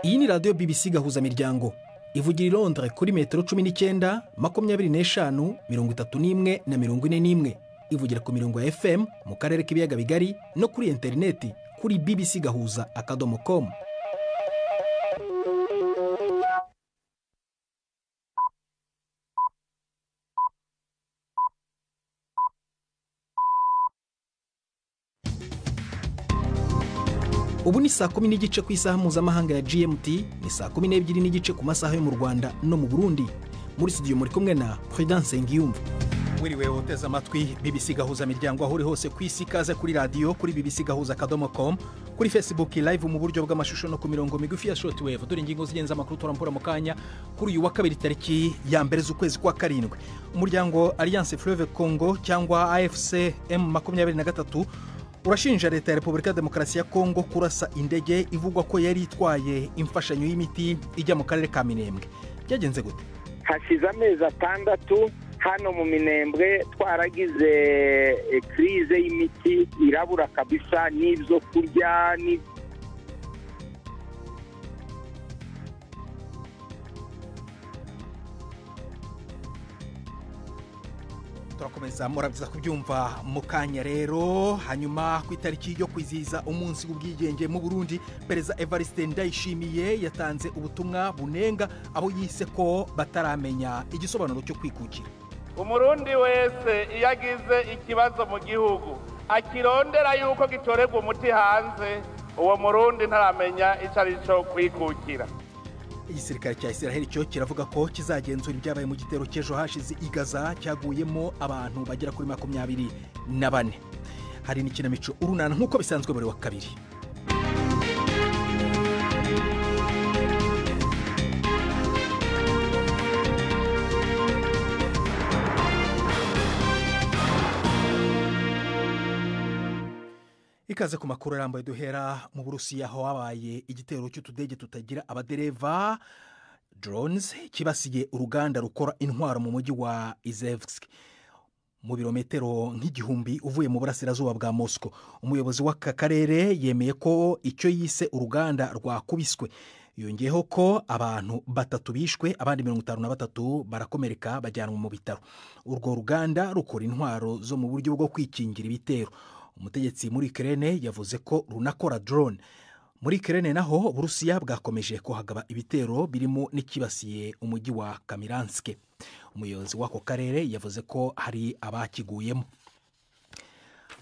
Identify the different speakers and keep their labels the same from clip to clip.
Speaker 1: Iyi ni radiyo BBC Gahuza Miryango ivugira i Londres kuri metero 19, 25, 31 na 41. Ivugira ku mirongo ya FM mu karere k'ibiyaga bigari no kuri interineti kuri bbcgahuza.com. Ubu ni saa 10:15 ku isaha mpuzamahanga ya GMT, ni saa 12:15 ku masaha yo mu Rwanda no mu Burundi. Muri studio muri kumwe na Prudence Ngiyumva. Wiriwe uteze amatwi BBC Gahuza Miryango aho uri hose ku isi, ikaze kuri radiyo kuri bbcgahuza.com, kuri Facebook live mu buryo bw'amashusho no ku mirongo migufi ya shortwave. Dore ingingo zigenza amakuru turampura mu kanya kuri uyu wa kabiri tariki ya 1 z'ukwezi kwa 7. Umuryango Alliance Fleuve Congo cyangwa AFC M23 urashinja leta ya Repubulika Demokarasi ya Kongo kurasa indege ivugwa ko yari itwaye imfashanyo y'imiti ijya mu karere ka Minembwe. Byagenze gute?
Speaker 2: Hashize amezi 6 hano mu Minembwe twaragize crise y'imiti irabura kabisa, n'ibyo kurya ni
Speaker 1: turakomeza murabyiza kubyumva mu kanya rero. Hanyuma ku itariki yo kwizihiza umunsi w'ubwigenge mu Burundi, Perezida Evariste Ndayishimiye yatanze ubutumwa bunenga abo yise ko bataramenya igisobanuro cyo kwikukira.
Speaker 3: Umurundi wese iyo agize ikibazo mu gihugu akirondera yuko gitorerwa umuti hanze, uwo murundi ntaramenya icyo ari cyo kwikukira.
Speaker 1: Igisirikare cya Israel cyo kiravuga ko kizagenzura ibyabaye mu gitero cy'ejo hashize i Gaza cyaguyemo abantu bagera kuri 24. Hari n'ikinamico Urunana nk'uko bisanzwe buri wa kabiri. Ikaze ku makuru arambuye. Duhera mu Burusiya aho habaye igitero cy'utudege tutagira abadereva drones kibasiye uruganda rukora intwaro mu mujyi wa Izhevsk mu birometero nk'igihumbi uvuye mu burasirazuba bwa Moscow. Umuyobozi w'aka karere yemeye ko icyo yise uruganda rwakubiswe, yongeyeho ko abantu 3 bishwe abandi 53 barakomereka bajyanwa mu bitaro. Urwo ruganda rukora intwaro zo mu buryo bwo kwikingira ibitero. Umutegetsi muri Ukraine yavuze ko runakora drone. Muri Ukraine naho Burusiya bwakomeje kuhagaba ibitero birimo n'ikibasiye umujyi wa Kamiranske. Umuyobozi w'ako karere yavuze ko hari abakiguyemo.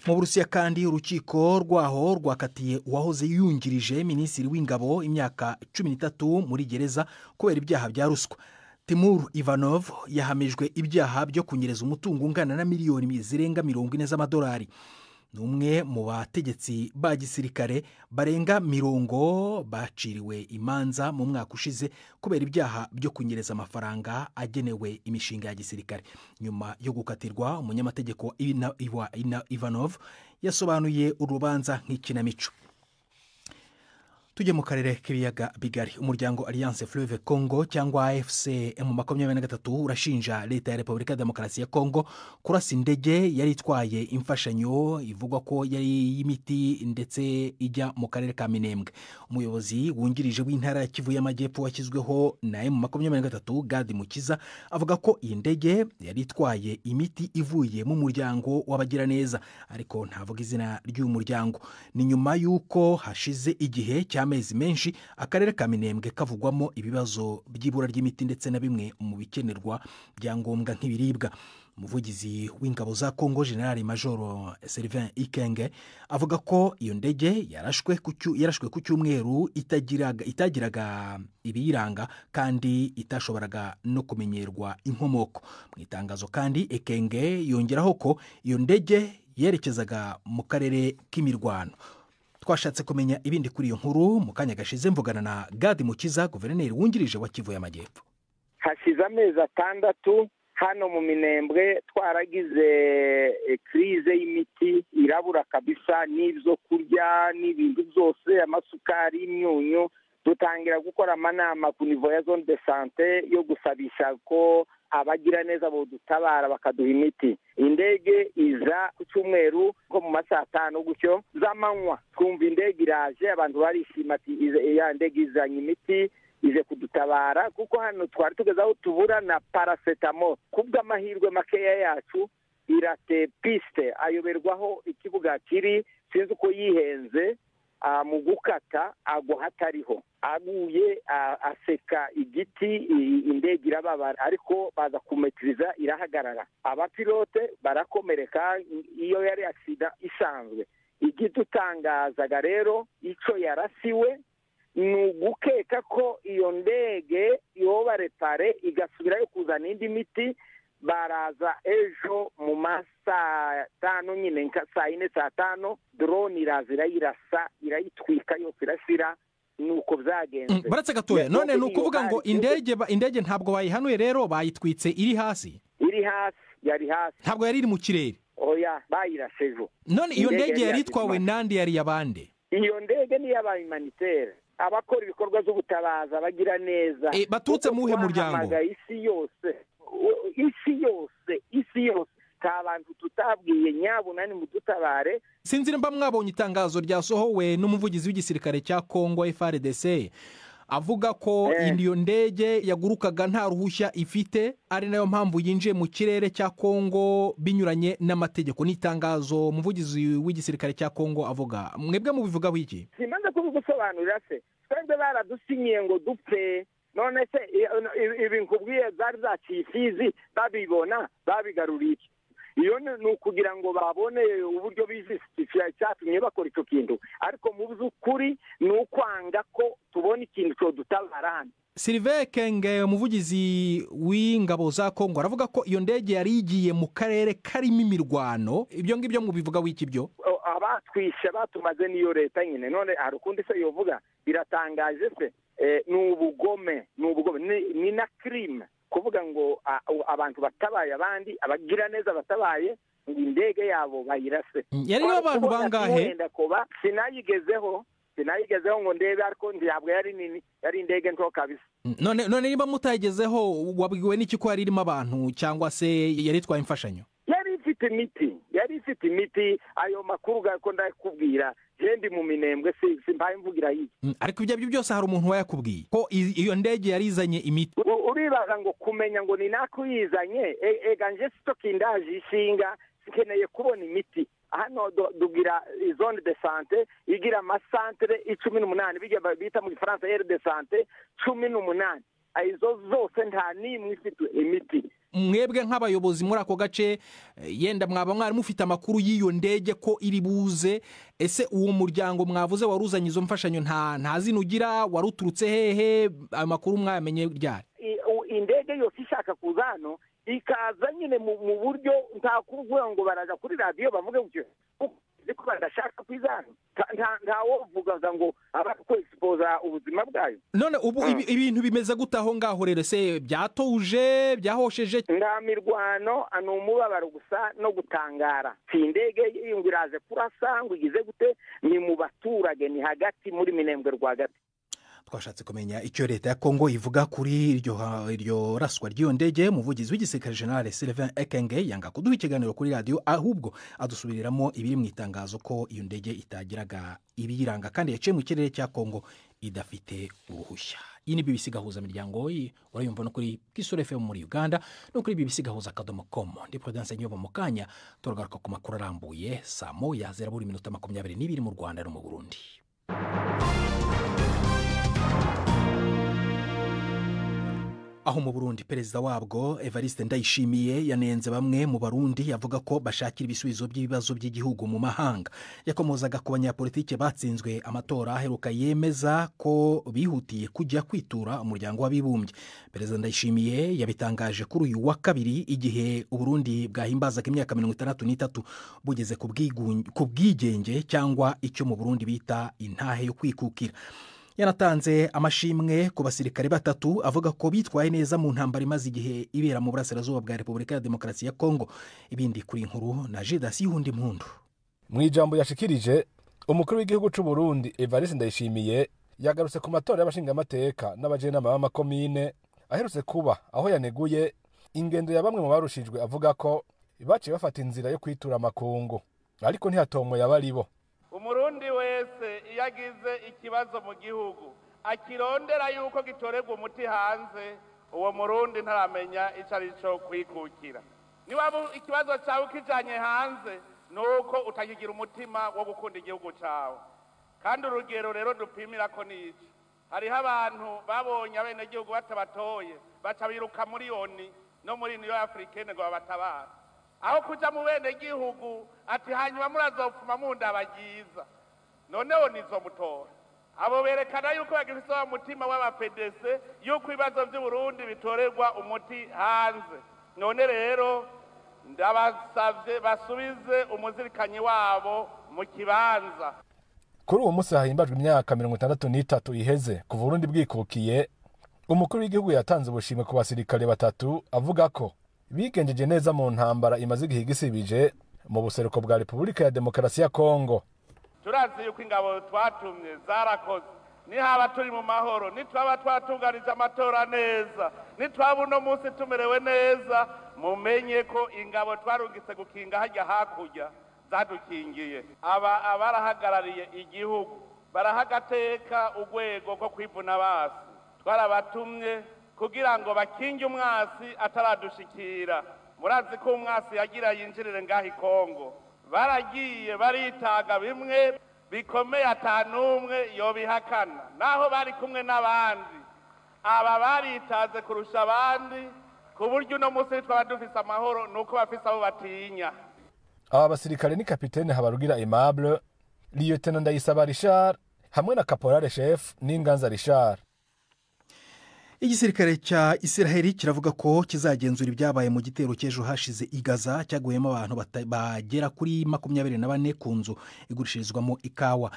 Speaker 1: Mu Burusiya kandi urukiko rwaho rwakatiye uwahoze yungirije minisitiri w'ingabo imyaka 13 muri gereza kubera ibyaha bya ruswa. Timur Ivanov yahamijwe ibyaha byo kunyereza umutungo ungana na miliyoni zirenga 40 z'amadolari. Ni umwe mu bategetsi ba gisirikare barenga 40 baciriwe imanza mu mwaka ushize kubera ibyaha byo kunyereza amafaranga agenewe imishinga ya gisirikare. Nyuma yo gukatirwa, umunyamategeko Ivanov yasobanuye urubanza nk'ikinamico. Tujye mu karere k'ibiyaga bigari. Umuryango Alliance Fleuve Congo cyangwa AFC M23 urashinja leta ya Repubulika Demokarasi ya Congo kurasa indege yari itwaye imfashanyo ivugwa ko yari y'imiti ndetse ijya mu karere ka Minembwe. Umuyobozi wungirije w'intara ya Kivu y'Amajyepfo washyizweho na M23 Gadi Mukiza avuga ko iyi ndege yari itwaye imiti ivuye mu muryango w'abagiraneza, ariko ntavuga izina ry'uyu muryango. Ni nyuma y'uko hashize igihe cya amezi menshi akarere ka Minembwe kavugwamo ibibazo by'ibura ry'imiti ndetse na bimwe mu bikenerwa byangombwa nk'ibiribwa. Umuvugizi w'ingabo za Kongo General Major Sylvain Ikenge avuga ko iyo ndege yarashwe ku cyumweru itagiraga ibiyiranga kandi itashoboraga no kumenyerwa inkomoko. Mu itangazo kandi Ikenge yongeraho ko iyo ndege yerekezaga mu karere k'imirwano. Twashatse kumenya ibindi kuri iyo nkuru mu kanya gashize mvugana na Gadi Mukiza, guverineri wungirije wa Kivu y'Amajyepfo.
Speaker 2: Hashize amezi 6 hano mu Minembwe twaragize crise y'imiti irabura kabisa, n'ibyo kurya n'ibintu byose, amasukari, imyunyu. Dutangira gukora amanama ku nivo ya zone de sante yo gusabisha ko abagira neza bodutabara bakaduha imiti. Indege iza ku cyumweru nko mu masaha 5 gutyo z'amanywa, twumva indege iraje, abantu barishima ati ya ndege izanye imiti ije kudutabara, kuko hano twari tugeze aho tubura na paracetamol. Kubw'amahirwe makeya yacu irate piste ayoberwaho ikibuga kiri, sinzi uko yihenze mu gukata agwa hatariho, aguye aseka igiti, indege irababara, ariko baza kumetiriza irahagarara. Abapilote barakomereka, iyo yari accident isanzwe. Igidutangazaga rero ico yarasiwe ni ugukeka ko iyo ndege yoba repare igasubirayo kuzana indi miti. Baraza ejo mu masaha 5 nyine nka saa 4 saa 5, drone iraza irayirasa irayitwika yose irashira. Nuko byagenze.
Speaker 1: Baratse gatoya. None ni ukuvuga ngo indege ntabwo bayihanuye rero, bayitwitse iri hasi.
Speaker 2: Iri hasi, yari hasi.
Speaker 1: Ntabwo yari iri mu kirere.
Speaker 2: Oya, bayirashe ejo.
Speaker 1: None iyo ndege yari itwawe nande, yari yabande?
Speaker 2: Iyo ndege ni y'aba humanitaire, abakora ibikorwa z'ubutabaza, bagira neza.
Speaker 1: Baturutse muhe muryango?
Speaker 2: Isi yose. Isi yose, isi yose. Nta bantu tutabwiye nyabuna ni mudutabare.
Speaker 1: Sinzi mba mwabonye itangazo ryasohowe n'umuvugizi w'igisirikare cya Congo FARDC avuga ko iyo ndege yagurukaga nta ruhushya ifite, ari nayo mpamvu yinjiye mu kirere cya Congo binyuranye n'amategeko. Ni itangazo umuvugizi w'igisirikare cya Congo avuga. Mwebwe mubivugaho iki?
Speaker 2: Simanza kubigusobanurira se, twebwe baradusinyiye ngo dupfe. None se ibi nkubwiye zari zaciye ifizi, babibona babigaruriye iki? Iyo ni ukugira ngo babone uburyo bizistifia icyatumye bakora icyo kintu, ariko mu by'ukuri ni ukwanga ko tubona ikintu cyo dutabara hano.
Speaker 1: Sylvain Kenge, umuvugizi w'ingabo za Congo, aravuga ko iyo ndege yari igiye mu karere karimo imirwano. Ibyo ngibyo mubivuga wiki byo?
Speaker 2: Abatwishe batumaze niyo leta nyine. None hari ukundi se yovuga? Biratangaje se. Ni ubugome, ni ubugome, ni na crime kuvuga ngo abantu batabaye abandi, abagira neza batabaye, ngo indege yabo bayirase.
Speaker 1: Yari abantu bangahe?
Speaker 2: Sinayigezeho ngo ndebe, ariko ntabwo yari nini, yari indege nto kabisa.
Speaker 1: None niba mutayigezeho, wabwiwe n'iki ko yari irimo abantu cyangwa se yari itwaye imfashanyo?
Speaker 2: Yari ifite imiti, yari ifite imiti. Ayo makuru gako ndakubwira, je ndi mu Minembwe, simbaye mvugira iki.
Speaker 1: Ariko ibyo byose hari umuntu wayakubwiye ko iyo ndege yarizanye imiti?
Speaker 2: Uribaza ngo kumenya ngo ni nakuyizanye, ega nje sitokindaje ishinga, sikeneye kubona imiti. Hano dugira zone de sante igira amasantere 18, bijya bita mu Gifaransa aire de sante 18. Izo zose nta nimwe ifite imiti.
Speaker 1: Mwebwe nk'abayobozi muri ako gace, yenda mwaba mwari mufite amakuru y'iyo ndege ko iri buze, ese uwo muryango mwavuze waruzanye izo mfashanyo nta zina ugira, waruturutse hehe? Ayo makuru mwayamenye ryari?
Speaker 2: Indege yose ishaka kuza hano ikaza nyine mu buryo nta kuvuga ngo baraza kuri radiyo bavuge gutyo, ko badashaka kwizana, ntawovugaga ngo abakwexpoza ubuzima bwayo.
Speaker 1: None ubu ibintu bimeze gute aho ngaho rero? Se byatuje, byahosheje?
Speaker 2: Nta mirwano, ni umubabaro gusa no gutangara. Si indege ngo iraze kurasa ngo igize gute, ni mu baturage, ni hagati muri Minembwe rwagati.
Speaker 1: Twashatse kumenya icyo leta ya Congo ivuga kuri iryo raswa ry'iyo ndege. Umuvugizi w'igisirikare General Sylvain Ekenge yanga kuduha ikiganiro kuri radiyo, ahubwo adusubiriramo ibiri mu itangazo ko iyo ndege itagiraga ibiyiranga kandi yaciye mu kirere cya Congo idafite uruhushya. Iyi ni BBC Gahuza Miryango, urayumva no kuri Kisoro FM muri Uganda no kuri BBC Gahuza.com. Ndi Prudence Nyobo mu kanya turagaruka ku makuru arambuye saa 1:22 mu Rwanda no mu Burundi. Aho mu Burundi perezida wabwo Evariste Ndayishimiye yanenze bamwe mu Barundi avuga ko bashakira ibisubizo by'ibibazo by'igihugu mu mahanga. Yakomozaga ku banyapolitike batsinzwe amatora aheruka yemeza ko bihutiye kujya kwitura umuryango w'abibumbye. Perezida Ndayishimiye yabitangaje kuri uyu wa kabiri igihe Uburundi bwahimbazaga imyaka 63 bugeze ku bwigenge cyangwa icyo mu Burundi bita intahe yo kwikukira. Yanatanze amashimwe ku basirikare batatu avuga ko bitwaye neza mu ntambara imaze igihe ibera mu burasirazuba bwa Repubulika ya Demokarasi ya Kongo. Ibindi kuri inkuru na Judas Yuhundi Mpundu.
Speaker 4: Mu ijambo yashikirije umukuru w'igihugu c'u Burundi Evariste Ndayishimiye Yagarutse ku matora y'abashingamateka n'abajenama b'amakomine aherutse kuba, aho yaneguye ingendo ya bamwe mu barushijwe, avuga ko baciye bafata inzira yo kwitura amakungu, ariko ntiyatomoye abaribo.
Speaker 3: Umurundi wese iyo agize ikibazo mu gihugu akirondera yuko gitorerwa umuti hanze, uwo murundi ntaramenya icyo ari cyo kwikukira. Niba ikibazo cyawe ukijyanye hanze, ni uko utakigira umutima wo gukunda igihugu cyawe. Kandi urugero rero dupimira ko ni iki: hariho abantu babonye abenegihugu batabatoye, baca biruka muri ONU no muri Union Africaine ngo babatabare, aho kuja mu benegihugu ati hanyuma murazopfuma mundabagiza, noneho nizomutora. Abo berekana yuko bagifise wa mutima w'abapedese yuko ibibazo vy'Uburundi bitorerwa umuti hanze. None rero ndabasavye basubize umuzirikanyi wabo mu kibanza.
Speaker 4: Kuri uwo munsi hahimbajwe imyaka 63 iheze kuva Uburundi bwikukiye, umukuru w'igihugu yatanze ubushimwe ku basirikare batatu, avuga ko bigenjeje neza mu ntambara imaze igihe igisibije mu buseruko bwa Repubulika ya Demokarasi ya Kongo.
Speaker 3: Turazi yuko ingabo twatumye zarakoze. Nihaba turi mu mahoro, nitwaba twatunganije amatora neza, nitwaba uno munsi tumerewe neza, mumenye ko ingabo twarungitse gukinga hajya hakurya zadukingiye. Aba abarahagarariye igihugu, barahagateka urwego rwo kwivuna basi. Twarabatumye kugira ngo bakinge umwasi ataradushikira. Murazi ko umwasi yagira yinjirire ngaho i Kongo, baragiye baritaga bimwe bikomeye, atanumwe yobihakana, naho bari kumwe n'abandi. Aba baritaze kurusha abandi, ku buryo uno munsi twaba dufise amahoro nuko bafise abo batinya.
Speaker 4: Aba basirikare ni kapitene Habarugira Aimable, Lieutenant Ndayisaba Richard hamwe na Caporal Chef Ninganza Richard.
Speaker 1: Igisirikare cya Israheli kiravuga ko kizagenzura ibyabaye mu gitero cy'ejo hashize i Gaza cyaguyemo abantu bagera kuri 24 ku nzu igurishirizwamo ikawa.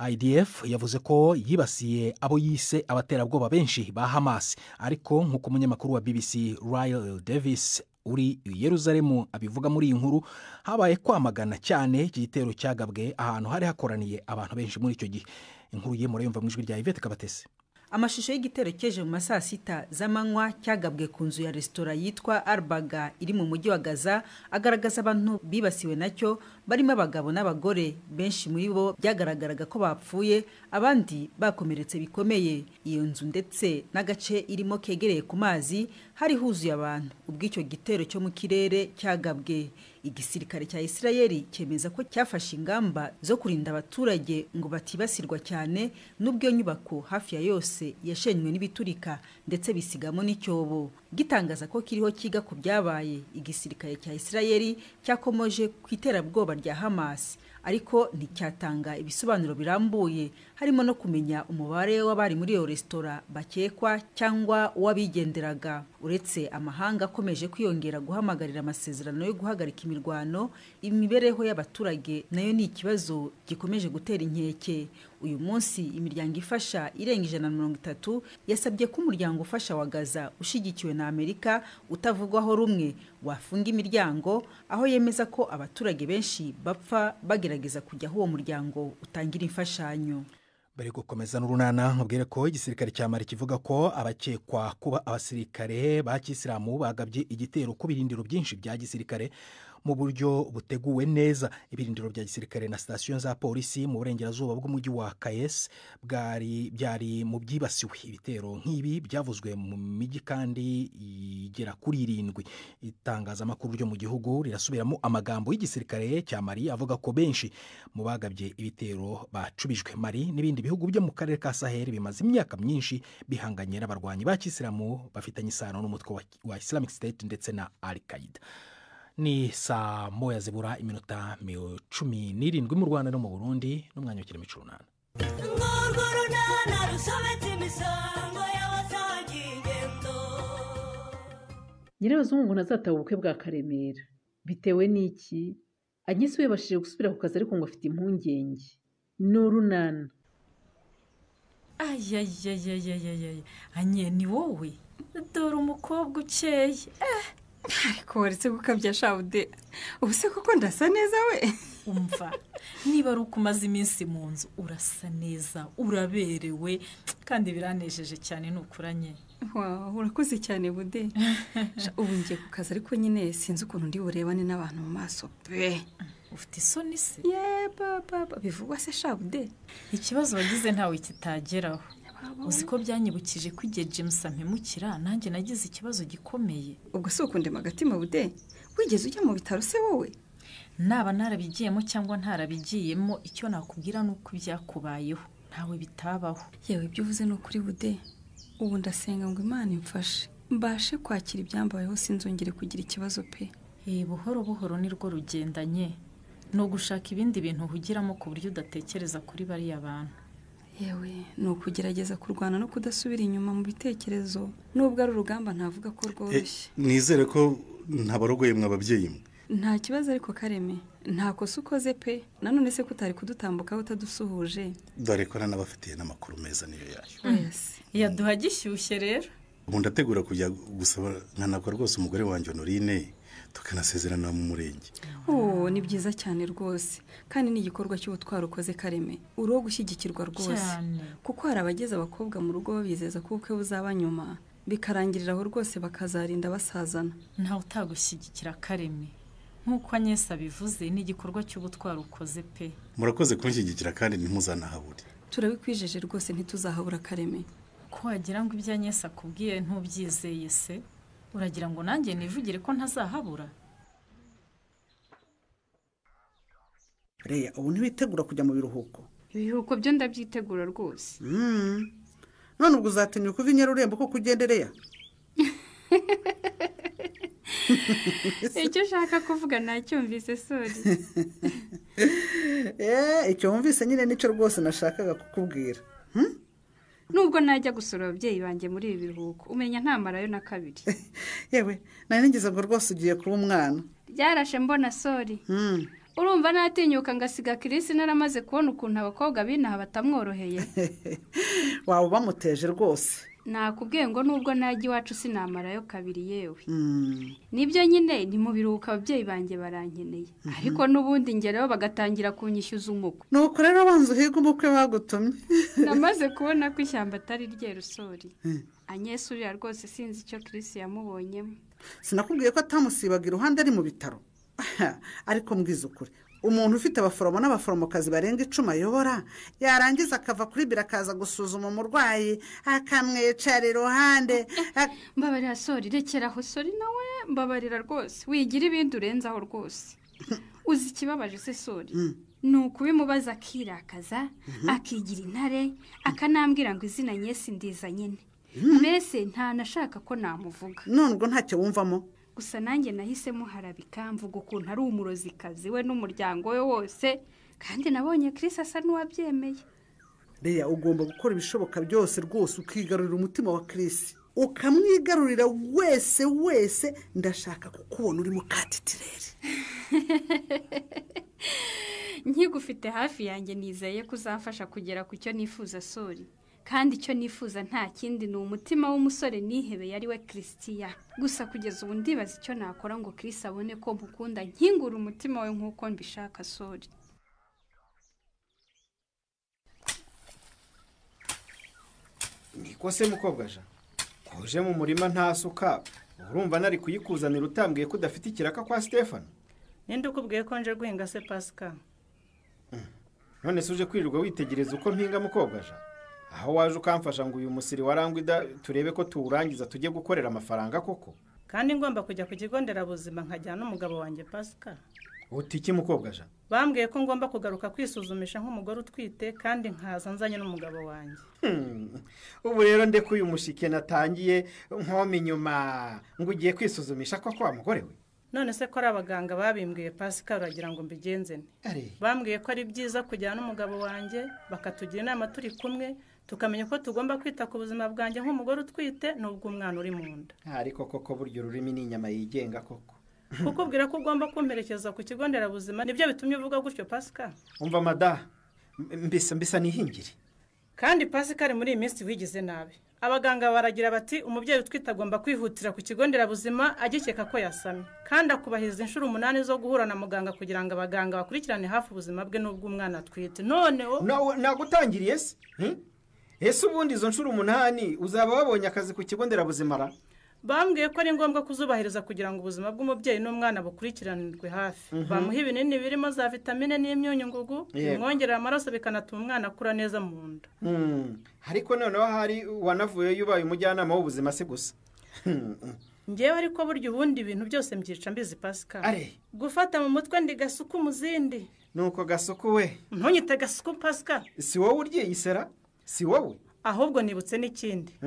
Speaker 1: IDF yavuze ko yibasiye abo yise abaterabwoba benshi ba Hamas, ariko nk'uko umunyamakuru wa BBC Ryle Davis uri i Yeruzalemu abivuga muri iyi nkuru, habaye kwamagana cyane iki gitero cyagabwe ahantu hari hakoraniye abantu benshi muri icyo gihe. Inkuru ye murayumva mu ijwi rya Yvette Kabatesi.
Speaker 5: Amashusho y'igitero cyeje mu masaa 6 z'amanywa cyagabwe ku nzu ya resitora yitwa Arbaga iri mu mujyi wa Gaza agaragaza abantu bibasiwe nacyo, barimo abagabo n'abagore. Benshi muri bo byagaragaraga ko bapfuye, abandi bakomeretse bikomeye. Iyo nzu ndetse n'agace irimo kegereye ku mazi hari huzuye abantu ubwo icyo gitero cyo mu kirere cyagabwe. Igisirikare cya Isirayeli cyemeza ko cyafashe ingamba zo kurinda abaturage ngo batibasirwa cyane, n'ubwo iyo nyubako hafi ya yose yashenywe n'ibiturika ndetse bisigamo n'icyobo. Gitangaza ko kiriho kiga ku byabaye, igisirikare cya Isirayeli cyakomoje ku iterabwoba rya Hamas, ariko nticyatanga ibisobanuro birambuye, harimo no kumenya umubare w'abari muri iyo resitora bakekwa cyangwa uw'abigenderaga. Uretse amahanga akomeje kwiyongera guhamagarira amasezerano yo guhagarika imirwano, imibereho y'abaturage nayo ni ikibazo gikomeje gutera inkeke. Uyu munsi imiryango ifasha irenga 130 yasabye ko umuryango ufasha wa Gaza ushyigikiwe na Amerika utavugwaho rumwe wafunga imiryango, aho yemeza ko abaturage benshi bapfa bagerageza kujya aho uwo muryango utangira imfashanyo.
Speaker 1: Bari gukomeza n'urunana. Nkubwire ko igisirikare cya Mali kivuga ko abakekwa kuba abasirikare ba kisilamu bagabye igitero ku birindiro byinshi bya gisirikare mu buryo buteguwe neza. Ibirindiro bya gisirikare na sitasiyo za polisi mu burengerazuba bw'umujyi wa Kayes bwari byari mu byibasiwe. Ibitero nk'ibi byavuzwe mu mijyi kandi igera kuri 7. Itangazamakuru ryo mu gihugu rirasubiramo amagambo y'igisirikare cya Mali avuga ko benshi mu bagabye ibitero bacubijwe. Mali n'ibindi bihugu byo mu karere ka Sahel bimaze imyaka myinshi bihanganye n'abarwanyi ba kisilamu bafitanye isano n'umutwe wa Islamic State ndetse na Al Qaeda. Ni saa 1 zibura iminota 17 mu Rwanda no mu Burundi, n'umwanya w'ikirimi c'urunana.
Speaker 6: Urwo runana rusobetse imisango y'abasangiye ingendo.
Speaker 7: Nyirabazungu ntazataha ubukwe bwa Karemera. Bitewe n'iki? Agnes we yabashije gusubira ku kazi, ariko ngo afite impungenge. Ni urunana.
Speaker 8: Ayayayayayaya, anye ni wowe, dore umukobwa ukeye.
Speaker 9: Ariko waretse gukabya, Shabude, ubu se koko ndasa neza we?
Speaker 8: Umva niba ari uko umaze iminsi mu nzu urasa neza, uraberewe kandi biranejeje cyane nukuranye.
Speaker 9: Wow, urakoze cyane Bude. Ubu ngiye ku kazi ariko nyine sinzi ukuntu ndi burebane n'abantu mu maso pe.
Speaker 8: Ufite isoni se?
Speaker 9: Ye baba, bivugwa se sha Bude?
Speaker 8: Ikibazo wagize ntawe kitageraho. Uzi ko byanyibukije ko igihe James ampemukira nanjye nagize ikibazo gikomeye.
Speaker 9: Ubwo si ukundema agatima Bude? Wigeze ujya mu bitaro se wowe?
Speaker 8: Naba narabigiyemo cyangwa ntarabigiyemo, icyo nakubwira ni uko ibyakubayeho ntawe bitabaho.
Speaker 9: Yewe ibyo uvuze ni ukuri Bude. Ubu ndasenga ngo Imana imfashe mbashe kwakira ibyambayeho sinzongere kugira ikibazo pe.
Speaker 8: Buhoro buhoro nirwo rugendanye, ni ugushaka ibindi bintu uhugiramo ku buryo udatekereza kuri bariya bantu.
Speaker 9: Yewe ni ukugerageza kurwana no kudasubira inyuma mu bitekerezo, nubwo ari urugamba ntavuga ko rworoshye.
Speaker 10: Nizere ko ntabarogoye mwe ababyeyi mwe.
Speaker 9: Nta kibazo ariko Kareme, nta kosa ukoze pe. Nanone se kutari kudutambukaho utadusuhuje?
Speaker 10: Dore ko nanabafitiye n'amakuru meza niyo yayo.
Speaker 8: Yaduha gishyushye rero.
Speaker 10: Ubu ndategura kujya gusaba nkanakora rwose umugore wanjye Honorine, tukanasezerana mu murenge.
Speaker 9: Oh, ni byiza cyane rwose, kandi ni igikorwa cy'ubutwari ukoze Kareme, uri wo gushyigikirwa rwose. Kuko hari abageze abakobwa mu rugo babizeza ko ubukwe buzaba nyuma, bikarangirira aho rwose bakazarinda basazana.
Speaker 8: Ntawe utagushyigikira Kareme. Nk'uko Agnes abivuze, ni igikorwa cy'ubutwari ukoze pe.
Speaker 10: Murakoze kunshyigikira kandi ntimuzanahabure.
Speaker 9: Turabikwijeje rwose ntituzahabura Kareme.
Speaker 8: Ko wagira ngo ibyo Agnes akubwiye ntubyizeye se? Uragira ngo nanjye nivugire ko ntazahabura?
Speaker 11: Reya, ubu ntiwitegura kujya mu biruhuko?
Speaker 12: Ibiruhuko byo ndabyitegura rwose.
Speaker 11: None ubwo uzatinyuka uva i Nyarurembo ko kugenda Reya?
Speaker 12: Icyo ushaka kuvuga nacyumvise sori.
Speaker 11: Icyo wumvise nyine nicyo rwose nashakaga kukubwira.
Speaker 12: Nubwo najya gusura ababyeyi banjye muri ibi biruhuko, umenya ntamarayo na kabiri.
Speaker 11: Yewe nari ngize ngo rwose ugiye kuba umwana.
Speaker 12: Byarashe mbona sori. Urumva natinyuka ngasiga Chris naramaze kubona ukuntu abakobwa binaha batamworoheye.
Speaker 11: Waba bamuteje rwose.
Speaker 12: Nakubwiye ngo nubwo najya iwacu sinamarayo kabiri yewe. Nibyo nyine ni mu biruhuko ababyeyi banjye barankeneye, ariko n'ubundi ngerayo bagatangira kunyishyuza umukwe.
Speaker 11: Nuko rero banza uhiga umukwe bagutumye.
Speaker 12: Namaze kubona ko ishyamba atari ryeru sori. Agnes uriya rwose sinzi icyo Chris yamubonyemo.
Speaker 11: Sinakubwiye ko atamusibaga iruhande ari mu bitaro? Ariko mbwiza ukuri, umuntu ufite abaforomo n'abaforomokazi barenga 10 ayobora, yarangiza akava kuri biro akaza gusuzuma umurwayi akamwicara iruhande.
Speaker 12: Mbabarira sori, rekeraho sori nawe, mbabarira rwose, wigira ibindi urenzaho rwose. Uzi ikibabaje se sori? Ni ukubimubaza akirakaza, akigira intare, akanambwira ngo izina Agnes ndiza nyine. Mbese ntanashaka ko namuvuga.
Speaker 11: None ubwo ntacyo wumvamo?
Speaker 12: Gusa nanjye nahise muharabika mvuga ukuntu ari umurozikazi we n'umuryango we wose, kandi nabonye Chris asa n'uwabyemeye.
Speaker 11: Reya, ugomba gukora ibishoboka byose rwose ukigarurira umutima wa Chris, ukamwigarurira wese wese. Ndashaka kukubona uri mukatitirere.
Speaker 12: Nkigufite hafi yanjye nizeye ko uzamfasha kugera ku cyo nifuza sori. Kandi icyo nifuza nta kindi ni umutima w'umusore nihebeye ari we Christian. Gusa kugeza ubu ndibaza icyo nakora ngo Chris abone ko mukunda, nkingura umutima we nk'uko mbishaka sori.
Speaker 13: Niko se mukobwa ja, uje mu murima nta suka, urumva nari kuyikuzanira utambwiye ko udafite ikiraka kwa Stefano?
Speaker 14: Ninde ukubwiye ko nje guhinga se Pascal?
Speaker 13: None se uje kwirirwa witegereza uko mpinga mukobwa ja? Aho waje ukamfasha ngo uyu musiri warangwida turebe ko tuwurangiza tujye gukorera amafaranga koko?
Speaker 14: Kandi ngomba kujya ku kigo nderabuzima nkajyana n'umugabo wanjye Pascal.
Speaker 13: Uti iki mukobwa ja?
Speaker 14: Bambwiye ko ngomba kugaruka kwisuzumisha nk'umugore utwite kandi nkaza nzanye n'umugabo wanjye.
Speaker 13: Ubu rero ndeko uyu mushike natangiye nkoma inyuma ngo ugiye kwisuzumisha koko wa mugore we?
Speaker 14: None se ko ari abaganga babimbwiye Pascal, uragira ngo mbigenze nte? Bambwiye ko ari byiza kujyana n'umugabo wanjye bakatugira inama turi kumwe, tukamenya ko tugomba kwita ku buzima bwanjye nk'umugore utwite n'ubwo umwana uri mu nda.
Speaker 13: Ariko koko buryo ururimi ni inyama yigenga koko.
Speaker 14: Kukubwira ko ugomba kumperekeza ku kigo nderabuzima nibyo bitumye uvuga gutyo Pascal?
Speaker 13: Umva mada, mbisa nihingire.
Speaker 14: Kandi Pascal muri iyi minsi wigize nabi. Abaganga baragira bati umubyeyi utwite agomba kwihutira ku kigo nderabuzima agikeka ko yasamye, kandi akubahiriza inshuro 8 zo guhura na muganga kugira ngo abaganga bakurikirane hafi ubuzima bwe n'ubw'umwana atwite. None
Speaker 13: nagutangiriye se? Ese ubundi izo nshuro 8 uzaba wabonye akazi ku kigo nderabuzima ra?
Speaker 14: Bambwiye ko ari ngombwa kuzubahiriza kugira ngo ubuzima bw'umubyeyi n'umwana bukurikiranirwe hafi. Bamuha ibinini birimo za vitamine n'imyunyu ngugu bimwongerera amaraso bikanatuma umwana akura neza mu nda.
Speaker 13: Ariko noneho hari wanavuye yubaye umujyanama w'ubuzima se gusa.
Speaker 14: Ngewe ariko burya ubundi ibintu byose mbyica mbizi Pascal. Gufata mu mutwe ndi gasuku muzindi.
Speaker 13: Nuko gasuku we.
Speaker 14: Ntunyite gasuku Pascal.
Speaker 13: Si wowe uryiyisera? Si wowe?
Speaker 14: Ahubwo nibutse n'ikindi.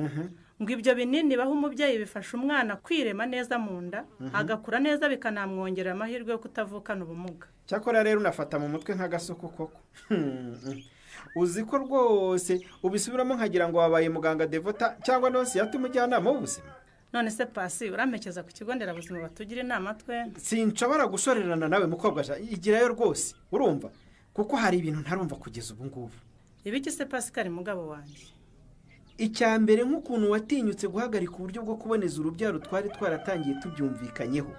Speaker 14: Ngo ibyo binini baho umubyeyi bifasha umwana kwirema neza mu nda, agakura neza bikanamwongerera amahirwe yo kutavukana ubumuga.
Speaker 13: Cyakora rero unafata mu mutwe nk'agasuku koko. Uzi ko rwose ubisubiramo nkagira ngo wabaye muganga Devota cyangwa nonsi yatumujyanama w'ubuzima.
Speaker 14: None se Pasi urampekeza ku kigo nderabuzima batugira inama twe?
Speaker 13: Sinshobora gushorerana nawe mukobwa, igirayo rwose urumva, kuko hari ibintu ntarumva kugeza ubu ngubu.
Speaker 14: Ibiki se Pascal mugabo wanjye?
Speaker 13: Icya mbere nk'ukuntu watinyutse guhagarika uburyo bwo kuboneza urubyaro twari twaratangiye tubyumvikanyeho.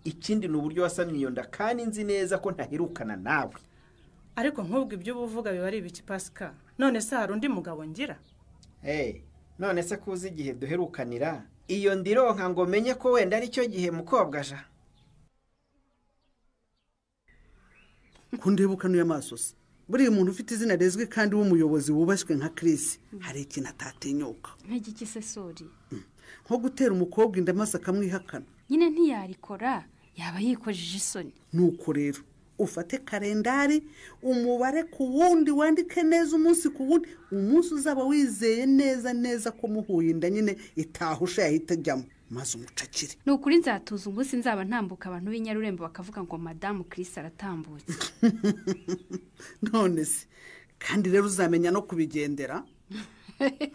Speaker 13: Ikindi ni uburyo wasamye iyo nda kandi nzi neza ko ntaherukana nawe.
Speaker 14: Ariko nk'ubwo ibyo ubuvuga biba ari ibiki Pascal? None se hari undi mugabo ngira?
Speaker 13: None se kuzi igihe duherukanira iyo ndironka ngo menye ko wenda ari cyo gihe mukobwa ja?
Speaker 11: Kundebuka amaso se. Buriya umuntu ufite izina rizwi kandi w'umuyobozi wubashywe nka Chris hari ikintu atatinyuka.
Speaker 12: Nk'igiki se Sori?
Speaker 11: Nko gutera umukobwa inda maze akamwihakana.
Speaker 12: Nyine ntiyarikora yaba yikojeje isoni.
Speaker 11: Nuko rero ufate kalendari umubare ku wundi wandike neza umunsi ku wundi, umunsi uzaba wizeye neza neza ko muhuye inda nyine itahusha yahita ajyamo maze umucakire.
Speaker 12: Ni ukuri nzatuza umunsi nzaba ntambuka abantu b'inyarurembo bakavuga ngo madamu Chris aratambutse.
Speaker 11: None se kandi rero uzamenya no kubigendera.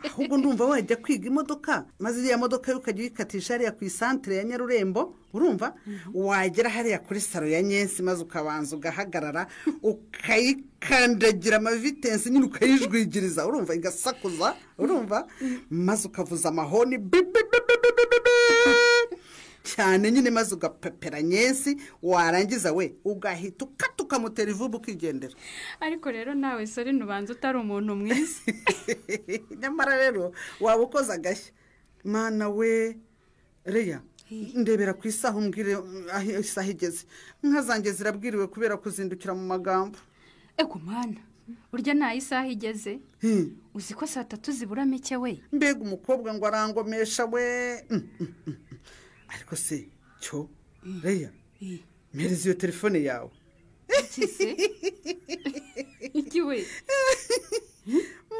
Speaker 11: Ahubwo ndumva wajya kwiga imodoka, maze iriya modoka ukajya uyikatisha hariya ku isantere ya Nyarurembo, urumva wagera hariya kuri saro ya Nyensi maze ukabanza ugahagarara ukayikandagira amavitensi nyine ukayijwigiriza, urumva igasakuza, urumva maze ukavuza amahoni cyane nyine, maze ugapepera Nyensi, warangiza we ugahita ukata ukamutera ivubu ukigendera.
Speaker 12: Ariko rero nawe Sori nubanza utari umuntu mwiza.
Speaker 11: Nyamara rero waba ukoze agashya. Mana we Reya, ndebera ku isaha umbwire aho isaha igeze. Inka zanjye zirabwiriwe kubera kuzindukira mu magambo.
Speaker 12: Ego mana, burya nta isaha igeze. Uzi ko saa 3 zibura mike we.
Speaker 11: Mbega umukobwa ngo arangomesha we. Ariko se cyo Reya, mpereza iyo telefone yawe.
Speaker 12: Iki we?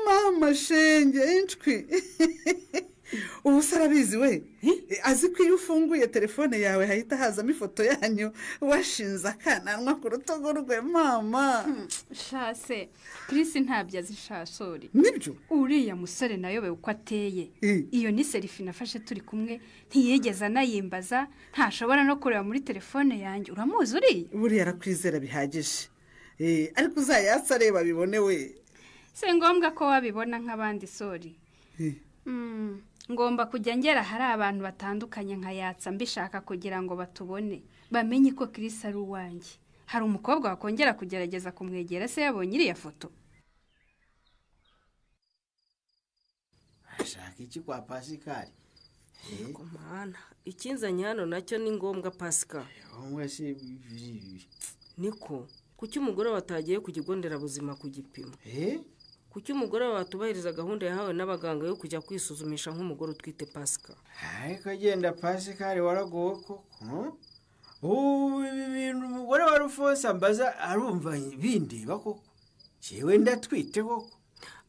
Speaker 11: Mama shenge inshwi. Ubu se arabizi we? Azi ko iyo ufunguye telefone yawe hahita hazamo ifoto yanyu washinze akananwa ku rutugu rwe mama.
Speaker 12: Shase Chris ntabyo azi sha Sori.
Speaker 11: Nibyo?
Speaker 12: Uriya musore nayobewe uko ateye. Iyo ni selfie nafashe turi kumwe ntiyigeze anayimbaza, ntashobora no kureba muri telefone yanjye. Uramuzi uriya?
Speaker 11: Buriya arakwizera bihagije. Ariko uzayatsa areba bibone we.
Speaker 12: Si ngombwa ko wabibona nk'abandi Sori. Ngomba kujya ngera hari abantu batandukanye nkayatsa mbishaka kugira ngo batubone bamenye ko Chris ari uwanjye. Hari umukobwa wakongera kugerageza kumwegera se yabonye iriya foto?
Speaker 15: Ashaka iki kwa Pascal?
Speaker 16: Yego mana, ikinzanye hano nacyo ni ngombwa Pascal. Niko kuki umugore watagiye ku kigo nderabuzima ku gipimo? Kuki umugore watubahiriza gahunda yahawe n'abaganga yo kujya kwisuzumisha nk'umugore utwite Pascal?
Speaker 15: Ariko agenda Pascal waragowe koko. Ubu ibintu umugore wa Rufonse ambaza arumva bindeba koko. Jewe ndatwite koko.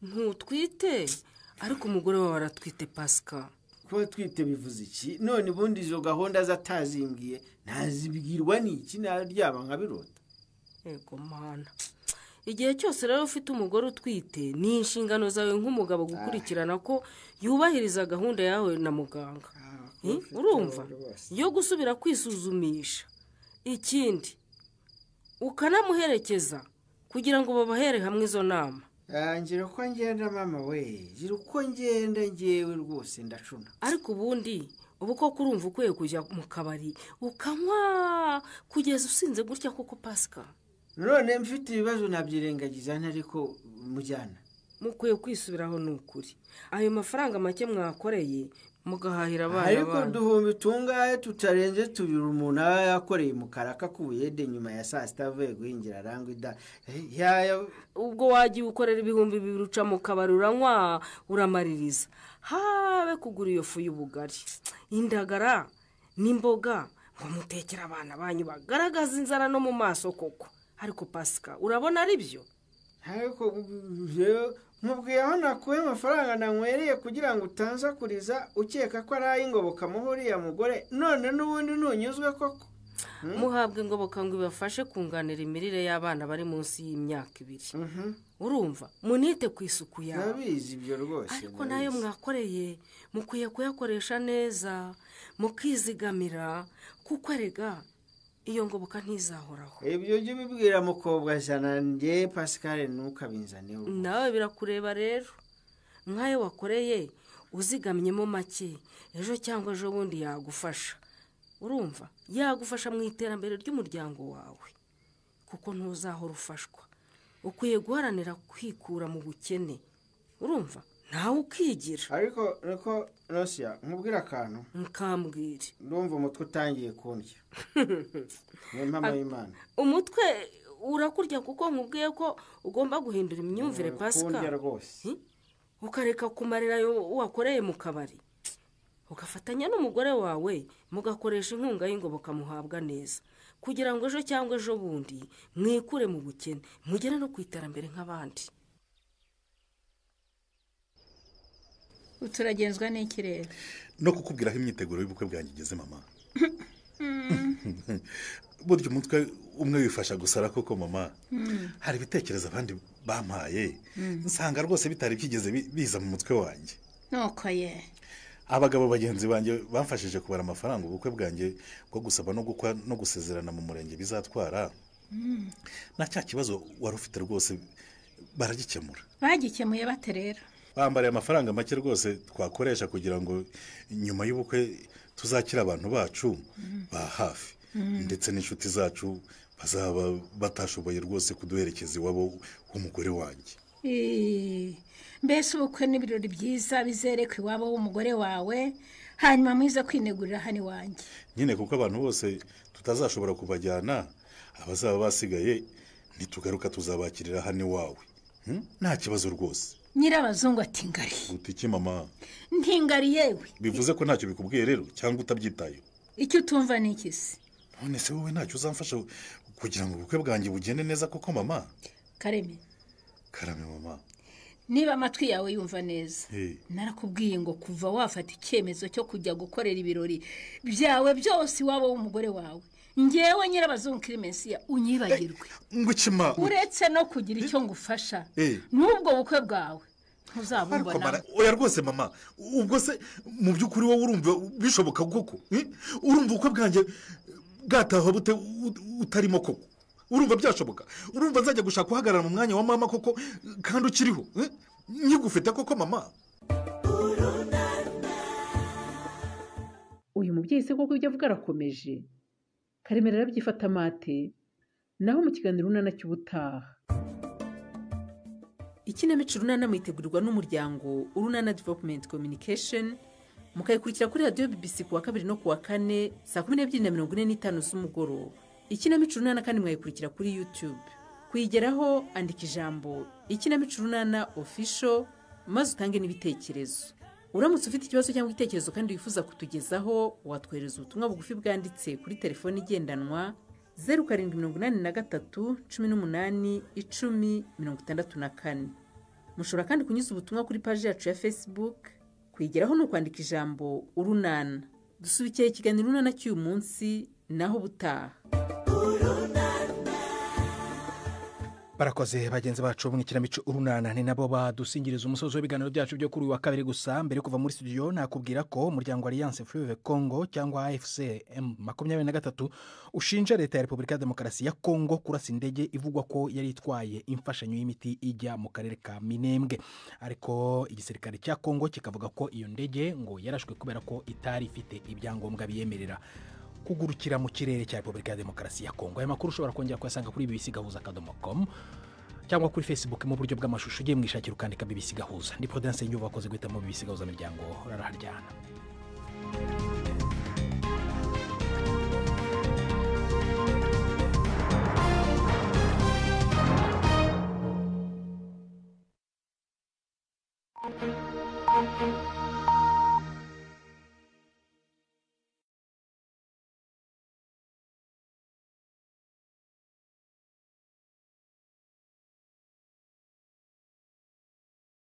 Speaker 16: Ntutwite, ariko umugore wawe aratwite Pascal.
Speaker 15: Kuba twite bivuze iki? None ubundi izo gahunda zatazimbwiye ntazibwirwa n'iki naryaba nkabirota.
Speaker 16: Ego mana. Igihe cyose rero ufite umugore utwite ni inshingano zawe nk'umugabo gukurikirana ko yubahiriza gahunda yawe na muganga. Urumva yo gusubira kwisuzumisha. Ikindi ukanamuherekeza kugira ngo babahere hamwe izo nama.
Speaker 15: Ngira uko ngenda mama we, ngira uko ngenda ngewe rwose ndacuna.
Speaker 16: Ariko ubundi ubu koko urumva ukwiye kujya mu kabari ukanywa kugeza usinze gutya koko Pasika?
Speaker 15: None mfite ibibazo nabyirengagiza ariko mujyana.
Speaker 16: Mukwiye kwisubiraho ni ukuri. Ayo mafaranga make mwakoreye mugahahira abana.
Speaker 15: Ariko uduhumbi tungahe tutarenze tubiri umuntu aba yakoreye mu karaka k'ubuyede nyuma ya saa sita avuye guhingira arangwa ida.
Speaker 16: Ubwo wagiye ukorera 2000 uca mu kabari uranywa uramaririza. Habe kugura iyo fu y'ubugari, indagara n'imboga ngo mutekere abana banyu bagaragaza inzara no mu maso koko. Ariko Pasika urabona ari byo?
Speaker 15: Ariko mubwiye aho nakuye amafaranga nanywereye kugira ngo utansakuriza ukeka ko ari ay'ingoboka muhuriya mugore, none n'ubundi ntunyuzwe koko.
Speaker 16: Muhabwe ingoboka ngo ibafashe kunganira imirire y'abana bari munsi y'imyaka 2. Urumva munite ku isuku yawe.
Speaker 15: Nabizi ibyo rwose.
Speaker 16: Ariko nayo mwakoreye mukwiye kuyakoresha neza mukizigamira, kuko erega iyo ngoboka ntizahoraho.
Speaker 15: Ibyo ujye ubibwira mukobwa jana njye Pascal ntukabinzaneho.
Speaker 16: Nawe birakureba rero. Nkayo wakoreye uzigamyemo make, ejo cyangwa ejo bundi yagufasha. Urumva yagufasha mu iterambere ry'umuryango wawe, kuko ntuzahora ufashwa. Ukwiye guharanira kwikura mu bukene. Urumva nawe ukigira.
Speaker 15: Ariko niko Rosia nkubwira akantu.
Speaker 16: Nkambwire.
Speaker 15: Ndumva umutwe utangiye kundya. Ni mpama y'Imana.
Speaker 16: Umutwe urakurya kuko nkubwiye ko ugomba guhindura imyumvire Pasika.
Speaker 15: Kundya rwose.
Speaker 16: Ukareka kumarira wakoreye mu kabari. Ugafatanya n'umugore wawe mugakoresha inkunga y'ingoboka muhabwa neza, kugira ngo ejo cyangwa ejo bundi mwikure mu bukene mugere no ku iterambere nk'abandi.
Speaker 17: Uturagenzwa n'iki rero?
Speaker 10: No kukubwira aho imyiteguro y'ubukwe bwanjye igeze mama. Burya umutwe umwe wifasha gusara koko mama. Hari ibitekerezo abandi bampaye nsanga rwose bitari byigeze biza mu mutwe wanjye.
Speaker 17: Nuko ye.
Speaker 10: Abagabo bagenzi banjye bamfashije kubara amafaranga ubukwe bwanjye bwo gusaba no gukwa no gusezerana mu murenge bizatwara. Na cya kibazo wari ufite rwose baragikemura.
Speaker 17: Bagikemuye bate rero?
Speaker 10: Bambariye amafaranga make rwose twakoresha kugira ngo nyuma y'ubukwe tuzakira abantu bacu ba hafi ndetse n'inshuti zacu bazaba batashoboye rwose kuduherekeza iwabo w'umugore wanjye.
Speaker 17: Mbese ubukwe n'ibirori byiza bizereka iwabo w'umugore wawe, hanyuma mwiza kwinegurira hano iwanjye.
Speaker 10: Nyine kuko abantu bose tutazashobora kubajyana, abazaba basigaye nitugaruka tuzabakirira hano iwawe. Nta kibazo rwose.
Speaker 17: Nyirabazungu ati ngari.
Speaker 10: Uti mama?
Speaker 17: Ntingari yewe.
Speaker 10: Bivuze ko ntacyo bikubwiye rero cyangwa utabyitayeho?
Speaker 17: Icyo utumva ni iki se?
Speaker 10: None se wowe ntacyo uzamfasha kugira ngo ubukwe bwanjye bugende neza koko mama?
Speaker 17: Kareme.
Speaker 10: Karame mama.
Speaker 17: Niba amatwi yawe yumva neza, narakubwiye ngo kuva wafata icyemezo cyo kujya gukorera ibirori byawe byose iwabo w'umugore wawe, ngewe Nyirabazungu Clemensia unyibagirwe.
Speaker 10: Ngukima.
Speaker 17: Uretse no kugira icyo ngufasha n'ubwo bukwe bwawe ntuzabumbona.
Speaker 10: Oya rwose mama, ubwo se mu by'ukuri wowe urumva bishoboka koko? Urumva ubukwe bwanjye bwataha bute utarimo koko? Urumva byashoboka? Urumva nzajya gushaka uhagarara mu mwanya wa mama koko kandi ukiriho? Nkigufite koko mama?
Speaker 7: Uyu mubyeyi se koko ibyo avuga arakomeje? Karemera arabyifata amate. Naho mu kiganiro Urunana cy'ubutaha. Ikinamico Urunana mwitegurirwa n'umuryango Urunana Development Communication, mukayikurikira kuri radiyo BBC kuwa 2 no kuwa 4 saa 12:45 z'umugoroba. Ikinamico Urunana kandi mwayikurikira kuri YouTube. Kuyigeraho andika ijambo Ikinamico Urunana official maze utange n'ibitekerezo. Uramutse ufite ikibazo cyangwa igitekerezo kandi wifuza kutugezaho, watwohereza ubutumwa bugufi bwanditse kuri telefoni igendanwa 0783 18 10 64. Mushobora kandi kunyuza ubutumwa kuri paji yacu ya Facebook. Kuyigeraho ni ukwandika ijambo Urunana. Dusubikiye ikiganiro Urunana cy'uyu munsi, naho ubutaha.
Speaker 1: Barakoze bagenzi bacu mu ikinamico Urunana, ni nabo badusingiriza umusozi w'ibiganiro byacu byo kuri uyu wa kabiri. Gusa mbere yo kuva muri studio, nakubwira ko umuryango Alliance Fleuve Congo cyangwa AFC M23 ushinja leta ya Repubulika ya Demokarasi ya Congo kurasa indege ivugwa ko yari itwaye imfashanyo y'imiti ijya mu karere ka Minembwe, ariko igisirikare cya Congo kikavuga ko iyo ndege ngo yarashwe kubera ko itari ifite ibyangombwa biyemerera kugurukira mu kirere cya Repubulika ya Demokarasi ya Kongo. Aya makuru ushobora kongera kuyasanga kuri bbcgahuza.com cyangwa kuri Facebook mu buryo bw'amashusho, ugiye mwishakira ukandika BBC Gahuza. Ndi Prudence Nyuba, wakoze guhitamo BBC Gahuza miryango, raraharyana.